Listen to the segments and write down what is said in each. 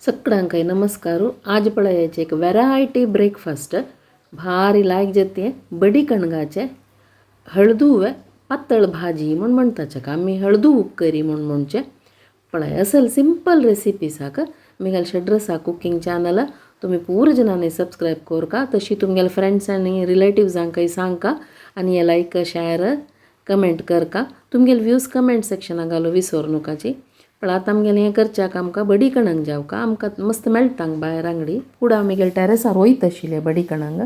सगळ्यांक नमस्कार। आज पळयाचे एक वेरायटी ब्रेकफास्ट भारी लायक जाते बडी कणगाचे हळदुवे पातळ भाजी म्हूण म्हणताचे का आमी हळदू करी म्हूण म्हणचे। पळय असल सिंपल रेसिपी साक मिगेल शेड्रसा कुकिंग चॅनल तुमी पूर जणांनी सबस्क्रायब करका, तशी तुमगेले फ्रेंड्स आनी रिलेटिव्सांकय सांगका आनी लायक शेअर कमेंट करका। तुमगेले व्यूज कमेंट सेक्शनाक घालू विसर नकाची। पण आतां आमगेलें हें करच्याक आमकां बडी कणंग जावका आमकां मस्त मेळटा भायर आंगडी फुडें आमी टेरेसार वयत आशिल्लें बडी कणंग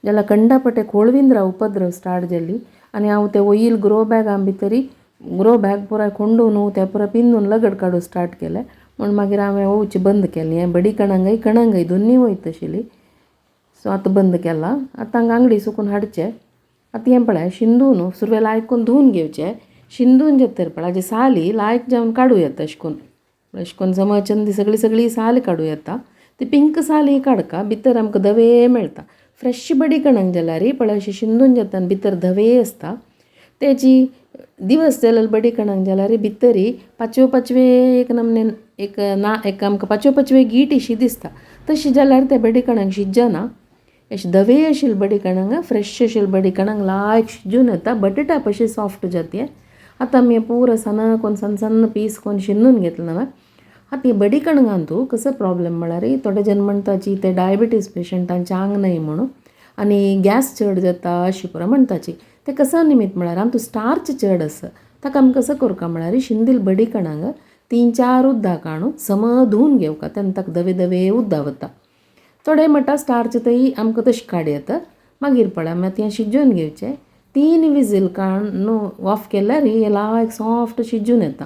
जाल्यार कंडापटे कोळविंद्रा उपद्रव स्टार्ट जाली आनी हांव ते वयल ग्रो बॅगां भितरी ग्रो बॅग पुराय खोंडून ते पुराय पिंदून लगड काडूं स्टार्ट केलें म्हूण मागीर हांवें वोवचें बंद केलें। हें बडी कणंगय कणंगय दोनूय वयत आशिल्ली सो आतां बंद केलां। आतां हांगा आंगडी सुकून हाडचें। आतां हें पळय शिंदून सुरवे लायकून धुवन घेवचें। शिंदून जातर पळय हाजी साली लायक जावन काडूं येता अशें करून अशें करून जमाचंदी सगळी सगळी साल काडूं येता। ती पिंक साली काडका भितर आमकां धवे मेळटा। फ्रेश बडी कणंग जाल्यार पळय अशें शिंदून जाता आनी भितर धवे आसता। तेजी दिवस जाल्यार बडी कणंग जाल्यार भितरी पाचव्यो पाचवे एक नमने एक ना एक आमकां पाचव्यो पाचवे गीट अशी दिसता। तशी जाल्यार ते बडी कणंग शिजना। अशें धवे आशिल्ले बडी कणंग फ्रेश आशिल्ले बडी कणंग लायक शिजून येता बटाटा कशें सॉफ्ट जाता। आतां आमी पुरो सन्न कोन्न सन्न सन्न पीस कोन्न शिंदून घेतले न्हय। आतां ही बडी कणंगांतू कसो प्रॉब्लेम म्हळ्यार थोडे जण म्हणटाची ते डायबिटीज पेशंटांचे आंग न्हय म्हणून आनी गॅस चड जाता अशें पुरो म्हणटाची। ते कसो निमित्त म्हळ्यार आमकां स्टार्च चड आसा ताका आमी कसो करका म्हळ्यार शिंदील बडी कणंग 3-4 उदक हाडून सम धुवन घेवका तेन्ना ताका धवे धवे उदक वता। थोडे म्हणटा स्टार्च थंय आमकां तशें काड येता। मागीर पळय आमी आतां हें शिजोवन घेवचें। 3 विजील काडून ऑफ केल्यार हें लायक सॉफ्ट शिजून येता।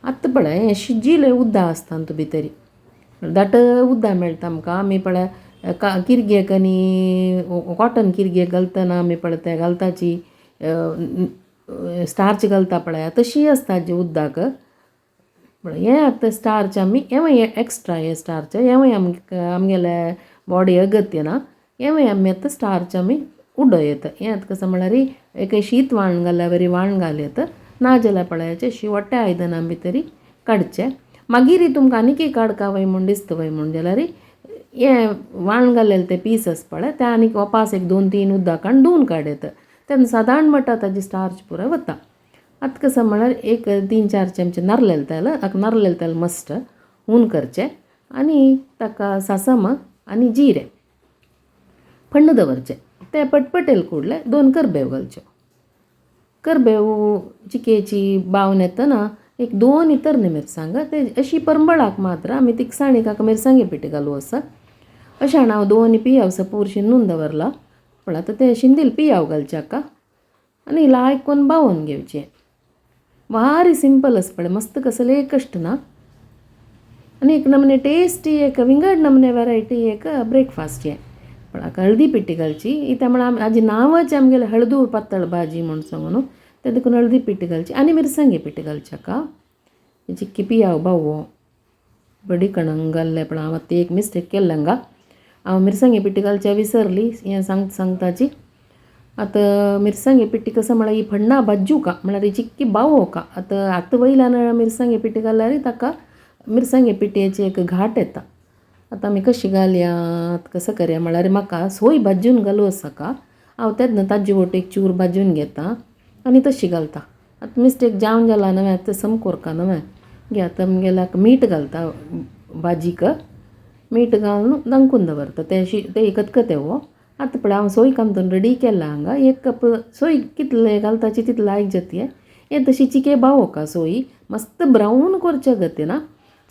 आतां पळय हें शिजिल्लें उदक आसता न्हू भितरी दाट उदक मेळटा आमकां। आमी पळय किरगेक आनी कॉटन किरगेक घालतना आमी पळय ते घालताची स्टार्च घालता पळय तशी आसता जी उदक। पळय हें आतां स्टार्च आमी हेंवूय एक्स्ट्रा हें स्टार्च हेंवूय आमगेले बॉडी अगत्य ना हेंवूय आमी आतां स्टार्च आमी उडयता। हें आतां कसो म्हळ्यार एक शीत वाण घाल्यार बरी वाण घाल येता ना जाल्यार पळयाचें अशी वट्ट्या आयदनां भितरी काडचें। मागीर तुमकां आनीक काडका वय म्हूण दिसता वय म्हूण जाल्यार हें वाण घालेलें तें पीस आसा पळय तें आनीक वापास एक 2-3 उदकान धुवन काड येता तेन्ना सादारण म्हणटा ताजी स्टार्च पुराय वता। आतां कसो म्हळ्यार एक 3-4 चमचे नारलेलें तेल नारलेलें तेल मस्ट हून करचें आनी ताका सासम आनी जिरें फण्ण दवरचें। ते पटपटेल कुडले 2 करबेव घालच्यो। करबेव चिकेची बावन येतना एक 2 इतर मिरसांग ते अशी परंबळाक मात्र आमी तिखसाणीक हाका मिरसांगे पीठ घालू आसा। अशें हांव 2 पियाव सपूर शिंदून दवरला पण आतां ते शिंदील पियाव घालचे हाका आनी लायक कोन्न बावोन घेवचें। भारी सिंपल आसा पळय मस्त कसलें कश्ट ना आनी एक नमने टेस्टी एक विंगड नमने वेरायटी एक ब्रेकफास्ट हें। पण हाका हळदी पिठी घालची इत्या म्हळ्यार हाजी नांवच आमगेलें हळदू पातळ भाजी म्हूण सांगू न्हू ते देखून हळदी पिठी घालची आनी मिरसांगे पिठी घालची हाका। चिक्की पियाव बावो बडी कणंग घाल्लें पण हांव आतां एक मिस्टेक केल्लें हांगा हांव मिरसांगे पिठी घालच्या विसरली हें सांगताची। आतां मिरसांगे पिठी कसो म्हळ्यार ही फण्णां भाजूका म्हळ्यार ही चिक्की बावोका। आतां आतां वयल्यान मिरसांगे पिठी घाल्यार ताका मिरसांगे पिठयेची एक घाट येता। आतां आमी कशी घालया कसो करया म्हळ्यार म्हाका सोय भाजून घालूं आसा का हांव तेन्ना ताजी वट एक चूर भाजून घेता आनी तशी घालता। आतां मिस्टेक जावन जाला न्हय आतां सम कोरका न्हय गे आतां आमगेल्याक मीठ घालता भाजीक मीठ घालून दांकून दवरता ते ते कतकते हो। आतां पळय हांव सोय कांतून रेडी केला हांगा 1 कप सोय कितले घालताची तितले लायक जाता। हें तशी चिके बावोका सोय मस्त ब्रावन करच्या गती ना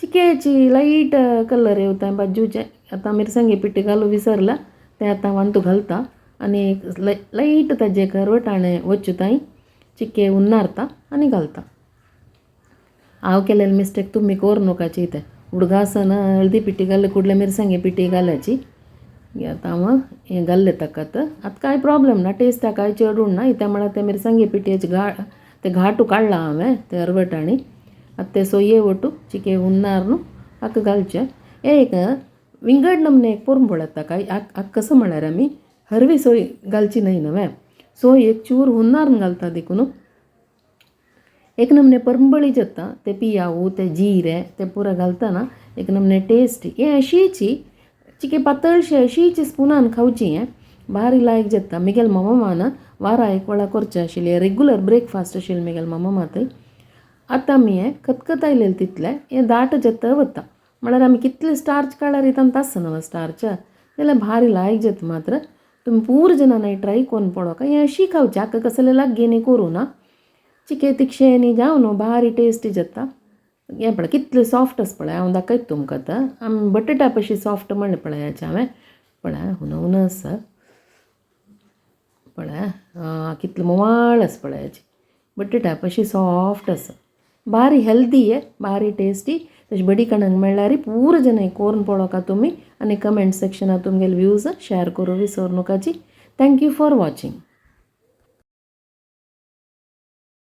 चिकेची लायट कलर येवता भाजूचें। आतां मिरसांगे पिठी घालूं विसरला तें आतां वांतू घालता आनी लायट ताजें करवटाणें वचूताय चिके उन्नारता आनी घालता। हांव केलेलें मिस्टेक तुमी कोर नकाची तें उडगासन हळदी पिठी घाल कुडले मिरसांगे पिठी घाल्याची आतां हांव हें घाल्लें ताका आतां आतां कांय प्रॉब्लेम ना टेस्टा कांय चड उरना इत्या म्हळ्यार ते मिरसांगे पिठयेचे घा ते घाटू काडला हांवें ते अरवटाणी आतां ते सोये वटू चिके उन्नार न्हू हाका घालचें। एक विंगड नमने एक पोरंबळ येता काय हाका कसो म्हळ्यार आमी हरवी सोय घालची न्हय न्हय सोय एक चूर हुन्नार घालता देखून एक नमने परंबळी जाता ते पियावू ते जिरें ते पुरो घालतना एक नमने टेस्टी हें अशीची चिके पातळशी अशीच स्पुनान खावची हें भारी लायक जाता. मिगेल मम्मा वारा एक वेळा करचें आशिल्लें रेगुलर ब्रेकफास्ट आशिल्लें मिगेल मम्मा मातय. आतां आमी हें खतखतायलें तितलें हें दाट जाता वता, म्हळ्यार आमी कितले स्टार्च काळ्यार तांकां आसना न्हू स्टार्च, जाल्यार भारी लायक जाता. मात्र तुमी पूर जाणां ट्राय करून पळोवका. हें अशी खावची, आतां कसले लागीं न्ही करूं ना, चिके तिखशें न्ही जावं न्हू, भारी टेस्टी जाता. हें पळय कितलें सॉफ्ट आसा पळय, हांव दाखयता तुमकां आतां. आमी बटाटा पशी सॉफ्ट म्हणलें पळयाचें हांवें, पळय हुन हुन आसा पळय, कितलें मोवाळ आसा पळयाचे, बटाटा पशी सॉफ्ट आसा, भारी हेल्दी आहे, भारी टेस्टी. तशें बडी कणंग मेळ्ळ्यार पूर जाणां कोरून पळोवका तुमी आनी कमेंट सेक्शनात तुमगेले व्यूज शेअर करूं विसर नकाची. Thank you for watching.